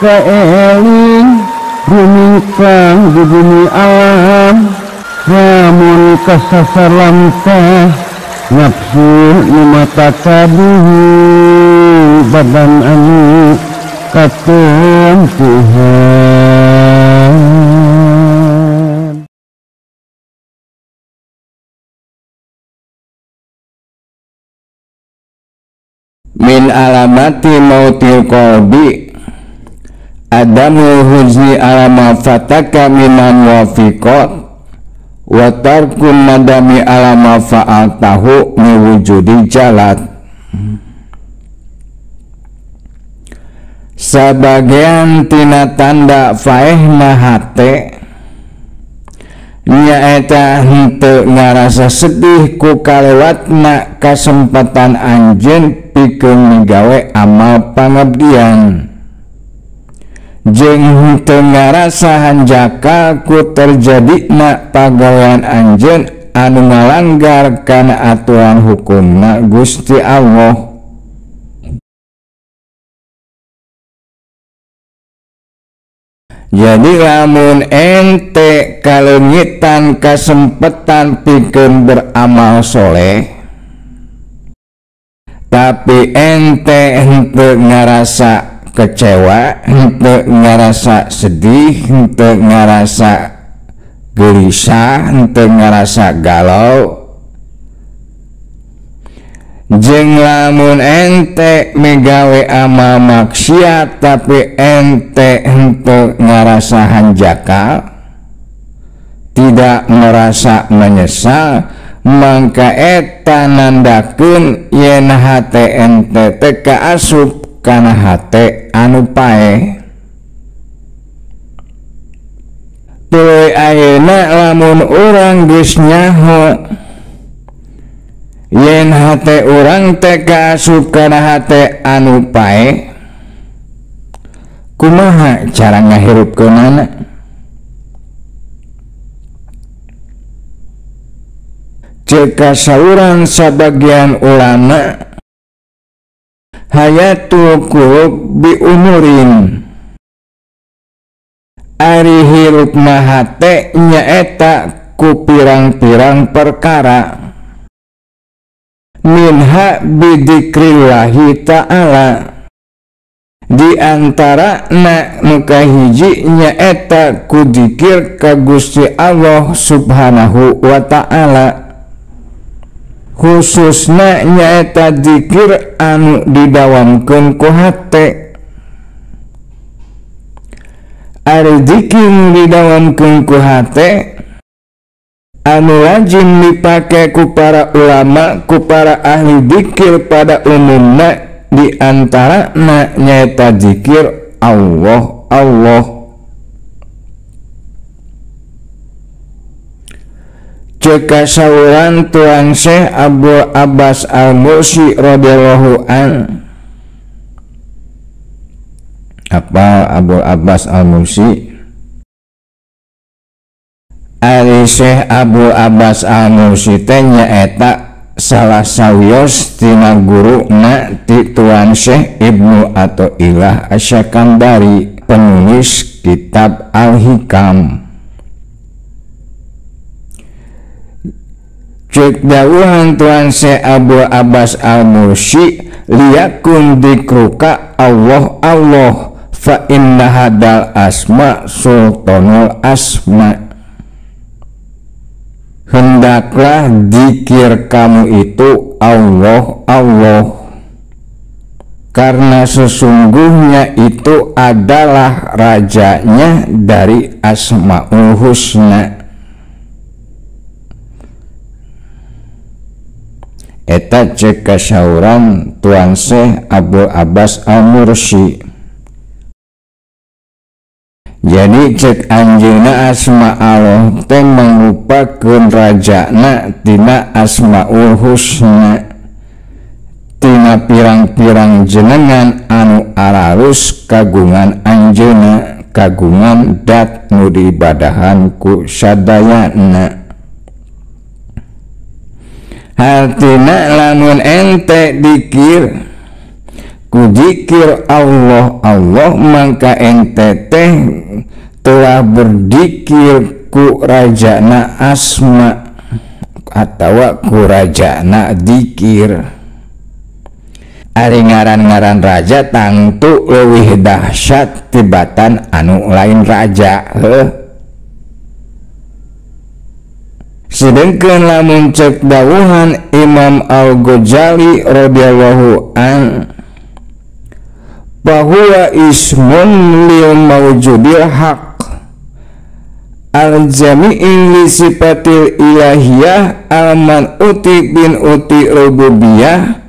kaeling rumingkang di bumi alam lamun kasasar lamtah nafsu nu mata kaduhu badan anu katempuhan. Min alamati mautil qalbi adamul huzni alama fataka minan wafiqat wa tarkun nadami alama fa'altahu miwujudi jalat. Sabagian tina tanda faehna hate nyaeta henteu ngarasa sedih ku kalewatna kasempatan anjeun pikeun migawe amal pangabdian jeung henteu ngarasa hanjakal ku terjadina pagawean anjeun anu ngalanggar kana aturan hukumna Gusti Allah. Jadi lamun ente kaleungitan kasempetan pikeun beramal soleh tapi ente henteu ngarasa kecewa, henteu ngarasa sedih, henteu ngarasa gelisah, henteu ngarasa galau, jeung lamun ente megawe amal maksiat tapi ente henteu ngarasa hanjakal, tidak merasa menyesal, mangka eta nandakeun yen hate ente teh kaasup kana hate anu paeh. Tuluy ayeuna lamun urang geus nyaho yen hate urang teh kaasup kana hate anu paeh, kumaha cara ngahirupkeunana? Ceuk kasauran sabagian ulama, hayatul qulub bi umurin, ari hirup mah hate nyaeta ku pirang-pirang perkara, minha bidzikrillahi ta'ala, di antara na nu kahiji nyaeta ku dzikir ka Gusti Allah Subhanahu wa ta'ala, khususna nyaeta dzikir anu didawamkeun ku hate. Ari dzikir didawamkeun ku hate anu lazim dipake ku para ulama, ku para ahli dzikir pada umumna, di antarana nyaeta dzikir Allah Allah. Ceuk kasauran Tuan Syekh Abdul Abbas Al-Mursi radhiyallahu an. Apa Abdul Abbas Al-Mursi? Ari Syekh Abdul Abbas Al-Mursi teh nyaeta salah sawios tina guruna ti Tuan Syekh Ibnu Athaillah Asy-Sakandari, penulis kitab Al-Hikam. Ceuk dawuhan Tuan Syekh Abdul Abbas Al-Mursi, liyakun dzikruka Allah Allah fa inna hadal asma sultanul asma. Hendaklah dzikir kamu itu Allah Allah, karena sesungguhnya itu adalah rajanya dari Asmaul Husna. Eta ceuk kasauran Tuan Syekh Abdul Abbas Al-Mursi. Jadi cek anjeunna asma Allah teh mangrupakeun rajana tina Asmaul Husna, tina pirang-pirang jenengan anu aralus kagungan anjeunna, kagungan dat nu diibadahan ku sadayana. Hartina lamun ente dikir Ku zikir Allah Allah mangka ente teh telah berzikir ku rajana asma atawa ku rajana zikir. Ari ngaran-ngaran raja tangtu leuwih dahsyat tibatan anu lain raja heuh. Sedengkeun lamun cek dawuhan Imam Al-Ghazali radhiyallahu an bahwa ismun lil mawjudil haq al-jami'i li sifatil ilahiyah al-man'uti bin uti rububiyah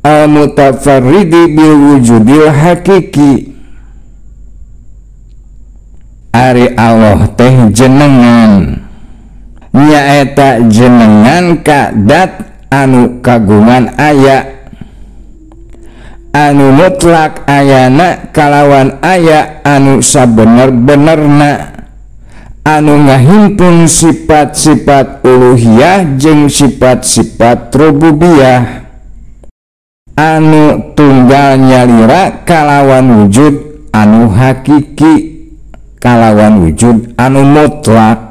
al-mutafarridi bil wujudil hakiki. Ari Allah teh jenengan, nyaeta jenengan ka dat anu kagungan aya, anu mutlak ayana kalawan aya anu sabener-benerna, anu ngahimpun sifat-sifat uluhiyah jeung sifat-sifat rububiyah, anu tunggal nyalira kalawan wujud anu hakiki kalawan wujud anu mutlak.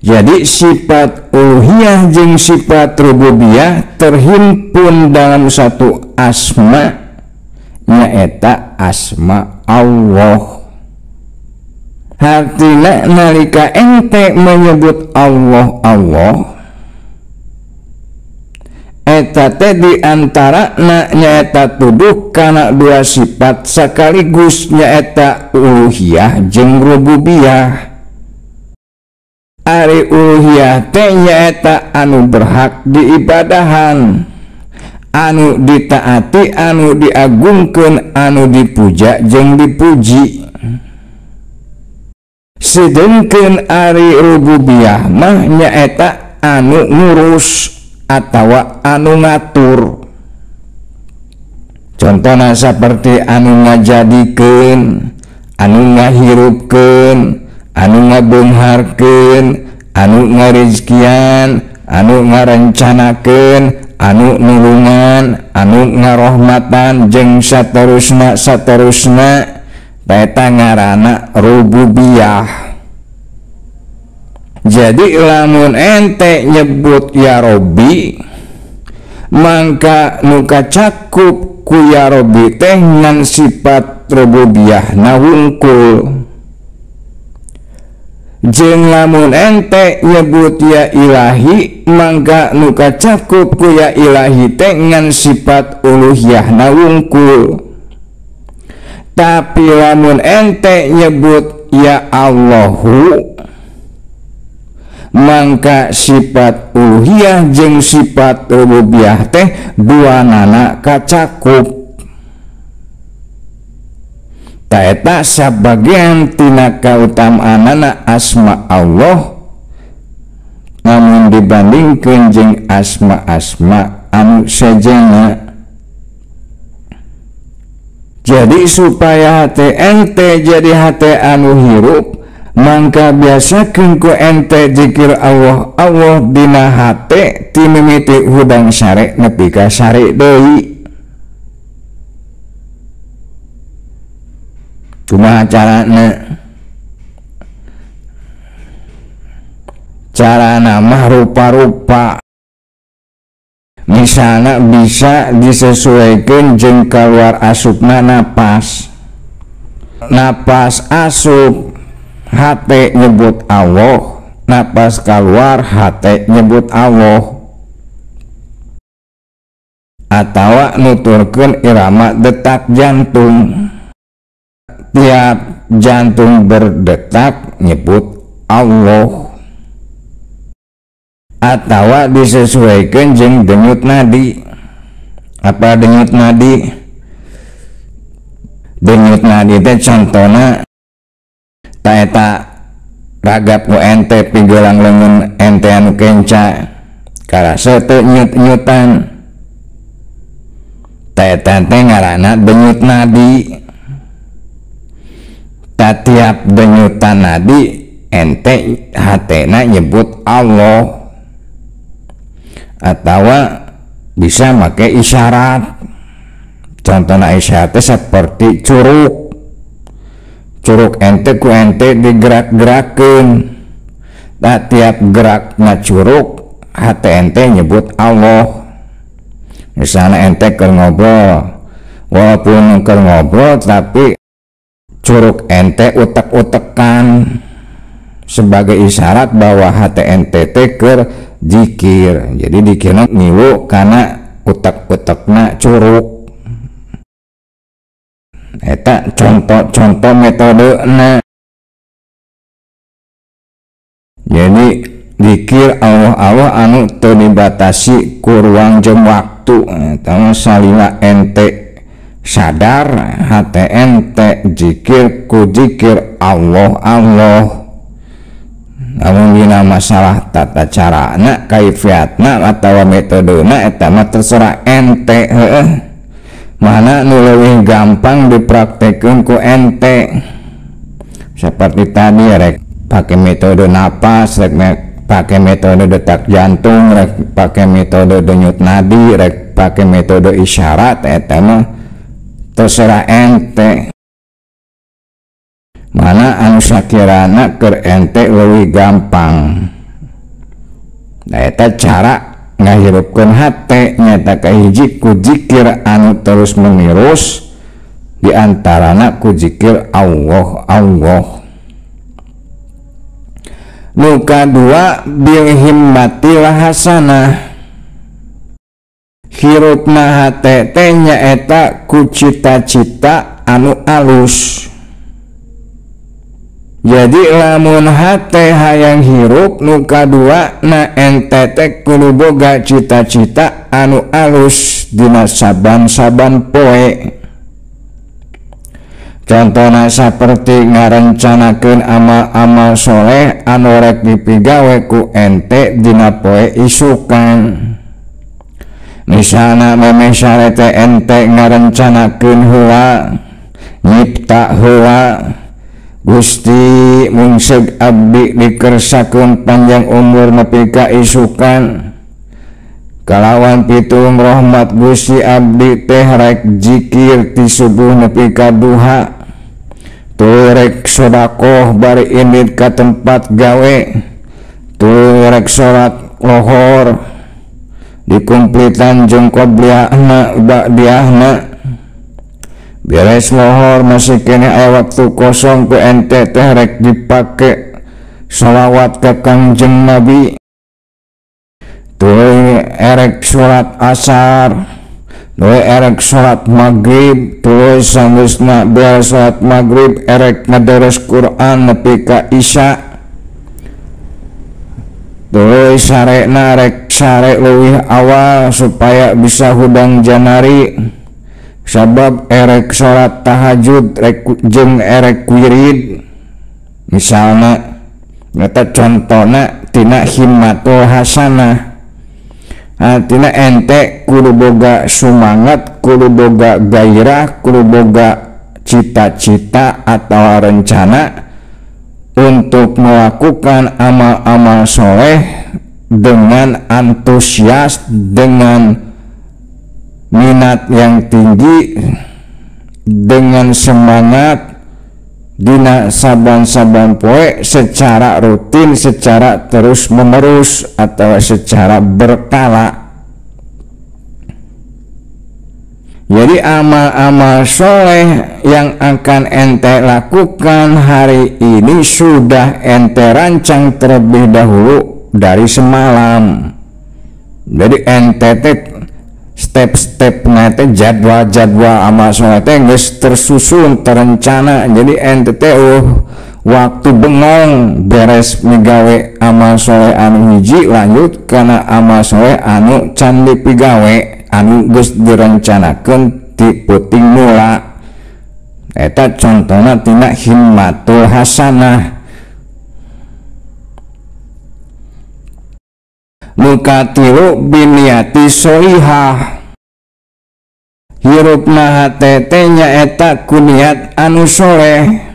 Jadi sifat uluhiyah jeung sifat rububiyah terhimpun dalam satu asma, nyaeta asma Allah. Hartina nalika ente menyebut Allah Allah, eta teh diantara na nyaeta tuduh kana dua sifat sekaligus, nyaeta uluhiyah jeung rububiyah. Ari uluhiyah teh nyaeta anu berhak diibadahan, anu ditaati, anu diagungkeun, anu dipuja jeung dipuji. Sedengkeun ari rububiyah mah nyaeta anu ngurus atawa anu ngatur. Contohna saperti anu ngajadikeun, anu ngahirupkeun, anu ngabeungharkeun, anu ngarizkian, anu ngarencanakeun, anu nulungan, anu ngarohmatan jeung saterusna saterusna. Eta ngaranna rububiyah. Jadi lamun ente nyebut ya Robbi, mangka nu kacakup ku ya Robbi teh ngan sifat rububiyah na wungkul. Jeung lamun ente nyebut ya ilahi, mangka nu kacakup ku ya ilahi teh ngan sifat uluhiyah na wungkul. Tapi lamun ente nyebut ya Allahu, mangka sifat uluhiyah jeung sifat rububiyah teh duanana kacakup. Ta eta sabagian tina kautamaanana asma Allah namun dibandingkeun jeung asma-asma anu sejenna. Jadi supaya hate ente jadi hate anu hirup, mangka biasakeun ku ente zikir Allah Allah dina hate ti mimiti hudang sare nepi ka sare deui. Kumaha carana? Carana mah rupa-rupa. Misalnya bisa disesuaikan jeung keluar asupna napas. Napas asup hate nyebut Allah, napas keluar hate nyebut Allah. Atawa nuturkeun irama detak jantung. Tiap jantung berdetak nyebut Allah. Atawa disesuaikan jeung denyut nadi. Apa denyut nadi? Denyut nadi teh contona ta eta ragap ku ente pigelang leungeun ente anu kenca karasa teu nyut-nyutan. Ta eta teh ngaranna denyut nadi. Ta tiap denyutan nadi ente hatena nyebut Allah. Atawa Bisa make isyarat. Contohna isyarat teh seperti curug. Curug ente ku ente digerak-gerakeun. Nah, tiap gerakna curug hate ente nyebut Allah. Misalnya ente keur ngobrol, walaupun keur ngobrol tapi curug ente utek-utekan sebagai isyarat bahwa hate ente teh keur zikir. Jadi dikira ngilu karena utek-utekna curug. Eta contoh-contoh metodena. Jadi zikir Allah Allah anu teu dibatasi ku ruang jeung waktu. Eta mah salila ente sadar hate ente zikir ku zikir Allah Allah. Namun dina masalah tata carana, kaifiatna atawa metodena eta mah terserah ente heueuh. Mana nu leuwih gampang dipraktekeun ku ente. Seperti tadi rek pakai metode napas, rek pakai metode detak jantung, rek pakai metode denyut nadi, rek pakai metode isyarat, eta mah terserah ente. Mana anu sakirana keur ente leuwih gampang. Nah, eta cara ngahirupkeun hate nyata kahiji ku zikir anu terus menerus, di antarana ku zikir Allah Allah. Nu kadua bil himmati hasanah. Hirupna hate teh nyaeta ku cita-cita anu alus. Jadi lamun hate hayang hirup nu kadua na ente teh kudu boga cita-cita anu alus dina saban-saban poe. Contohna saperti ngarencanakeun amal-amal soleh anu rek dipigawe ku ente dina poe isukan. Misalna memeh sare teh ente ngarencanakeun heula, nyipta heula, Gusti mungseg abdi dikersakeun panjang umur nepi ka isukan. Kalawan pitulung rahmat Gusti abdi teh rek zikir ti subuh nepi ka duha. Tuluy rek sodakoh bari indit ka tempat gawe. Tuluy rek salat lohor dikumplitan jeung qobliyahna ba'diyahna. Beres lohor masih kene aya waktu kosong ku ente teh rek dipake sholawat ka Kangjeng Nabi. Tuluy erek salat asar, tuluy erek salat maghrib, tuluy sanggeusna beres salat maghrib erek ngadares Quran nepi ka Isya. Tuluy sarena rek sare leuwih awal supaya bisa hudang janari. Sabab erek salat tahajud rek jeung erek wirid. Misalna eta contona tina himmatul hasanah. Artina ente kudu boga sumangat, kudu boga gairah, kudu boga cita-cita atau rencana untuk melakukan amal-amal soleh dengan antusias, dengan minat yang tinggi, dengan semangat dina saban-saban poe secara rutin, secara terus-menerus atau secara berkala. Jadi amal-amal soleh yang akan ente lakukan hari ini sudah ente rancang terlebih dahulu dari semalam. Jadi ente teh step-step teh jadwal-jadwal amal soleh teh geus tersusun, terencana. Jadi ente teh waktu bengong beres migawe amal soleh anu hiji, lanjut kana amal soleh anu can dipigawe, anu geus direncanakeun ti peuting mula. Eta contona tina himmatul hasanah. Nu katilu biniati sholihah. Hirupna hate teh nyaeta ku niat anu soleh.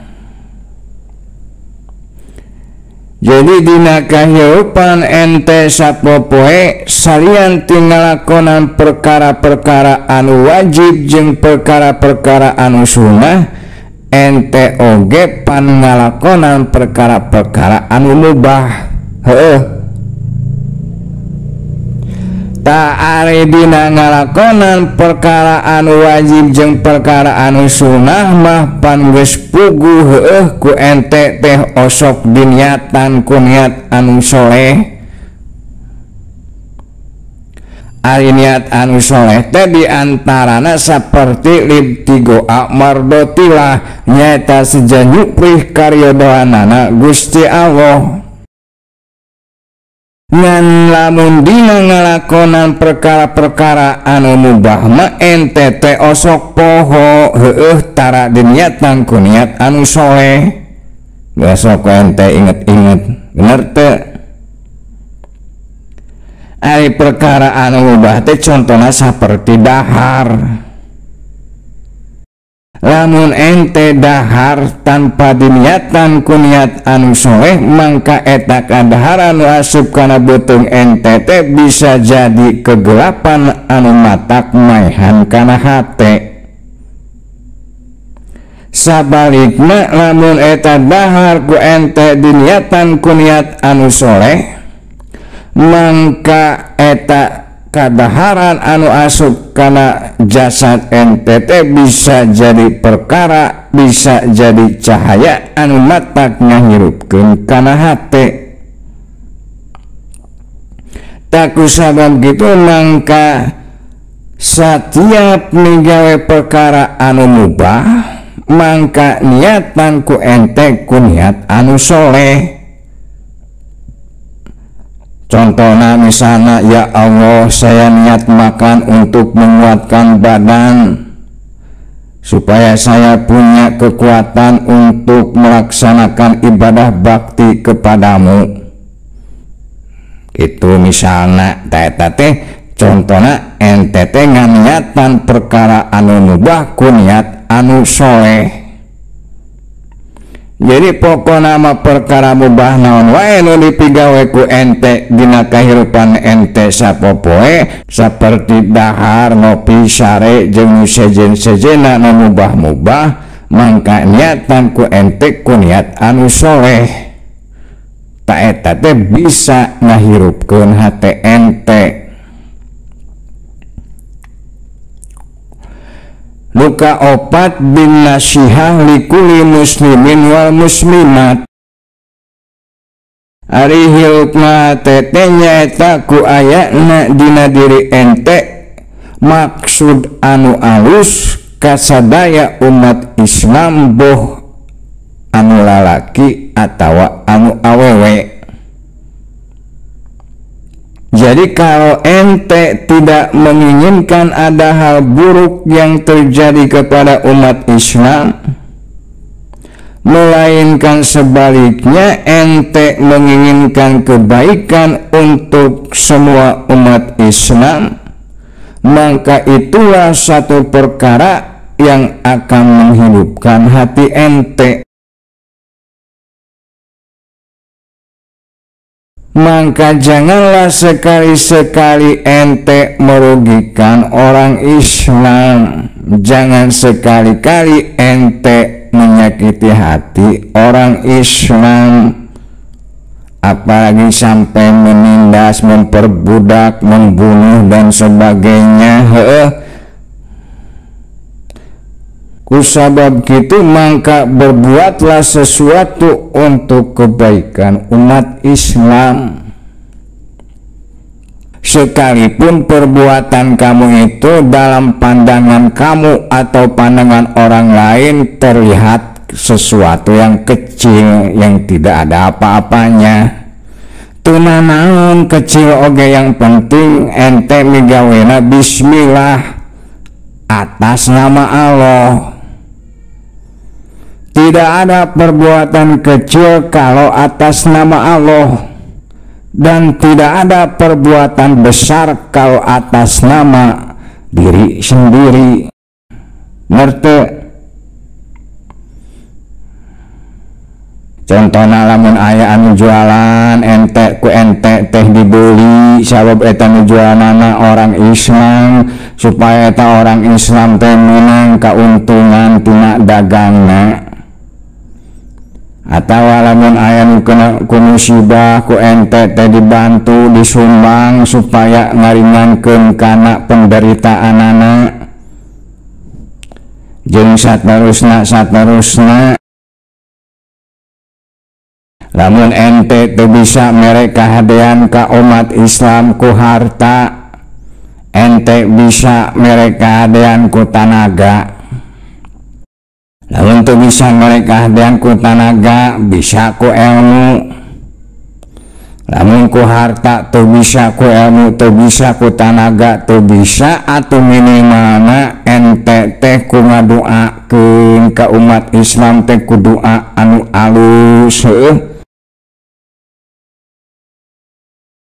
Jadi dina kahirupan ente sapopoe salian ti ngalakonan perkara-perkara anu wajib jeung perkara-perkara anu sunnah, ente oge pan ngalakonan perkara-perkara anu mubah. Heueuh. Ta ari dina ngalakonan perkara anu wajib jeung perkara anu sunnah mah pan geus puguh heueuh ku ente teh osok diniatan ku niat anu soleh. Ari niat anu soleh teh diantarana saperti libtigoa mardotilah, nyaeta seja nyuprih karyodoanana Gusti Allah. Ngan lamun dina ngalakonan perkara-perkara anu mubah mah ente teh osok poho heueuh tara diniatan ku niat anu soleh. Besok ente inget-inget bener teu? Ari perkara anu mubah teh contohna saperti dahar. Lamun ente dahar tanpa diniatan ku niat anu soleh, mangka eta kadaharan nu asup kana beuteung ente teh bisa jadi kegelapan anu matak maehan kana hate. Sabalikna lamun eta dahar ku ente diniatan ku niat anu soleh, mangka eta kadaharan anu asup kana jasad ente teh bisa jadi perkara, bisa jadi cahaya anu matak ngahirupkeun kana hate. Tak kusabab gitu mangka setiap migawe perkara anu mubah mangka niatan ku ente ku niat anu soleh. Contohnya misalnya, ya Allah, saya niat makan untuk menguatkan badan supaya saya punya kekuatan untuk melaksanakan ibadah bakti kepadamu. Itu misalnya teh teh contohnya ente teh nganiatan perkara anu mubah ku niat anu soleh. Jadi pokok nama perkara mubah naon wae nu dipigawe ku ente dina kahirupan ente sapopoe, saperti dahar, ngopi, sare jeung nu sejen-sejena nu mubah-mubah, mangka niatan ku ente ku niat anu soleh. Ta eta teh bisa ngahirupkeun hate ente. Luka opat bin nasihah likuli muslimin wal muslimat. Ari hirupna teh nyaeta ku ayana dina diri ente maksud anu alus kasadaya umat Islam boh anu lalaki atawa anu awewe. Jadi kalau ente tidak menginginkan ada hal buruk yang terjadi kepada umat Islam, melainkan sebaliknya ente menginginkan kebaikan untuk semua umat Islam, maka itulah satu perkara yang akan menghidupkan hati ente. Maka janganlah sekali-sekali ente merugikan orang Islam. Jangan sekali-kali ente menyakiti hati orang Islam, apalagi sampai menindas, memperbudak, membunuh dan sebagainya. Heeh. Kusabab gitu maka berbuatlah sesuatu untuk kebaikan umat Islam. Sekalipun perbuatan kamu itu dalam pandangan kamu atau pandangan orang lain terlihat sesuatu yang kecil, yang tidak ada apa-apanya. Teu nanaon kecil oge, yang penting ente migawena bismillah atas nama Allah. Tidak ada perbuatan kecil kalau atas nama Allah, dan tidak ada perbuatan besar kalau atas nama diri sendiri. Ngerti? Contohna lamun aya anu jualan ente ku ente teh dibeli sabab eta nu jualanana orang Islam supaya eta orang Islam teh menang kauntungan tina dagangna. Atawa lamun aya nu kena ku musibah ku ente teh dibantu disumbang supaya ngaringankeun kana penderitaanana jeung saterusna saterusna. Lamun ente teu bisa mere kahadean ka umat Islam ku harta, ente bisa mere kahadean ku tanaga. Lamun teu bisa mere kahadean ku tanaga, bisa ku ilmu. Lamun ku harta teu bisa, ku ilmu teu bisa, ku tanaga teu bisa, atuh minimalna ente teh ku ngadoakeun ka umat Islam teh ku doa anu alus heueuh.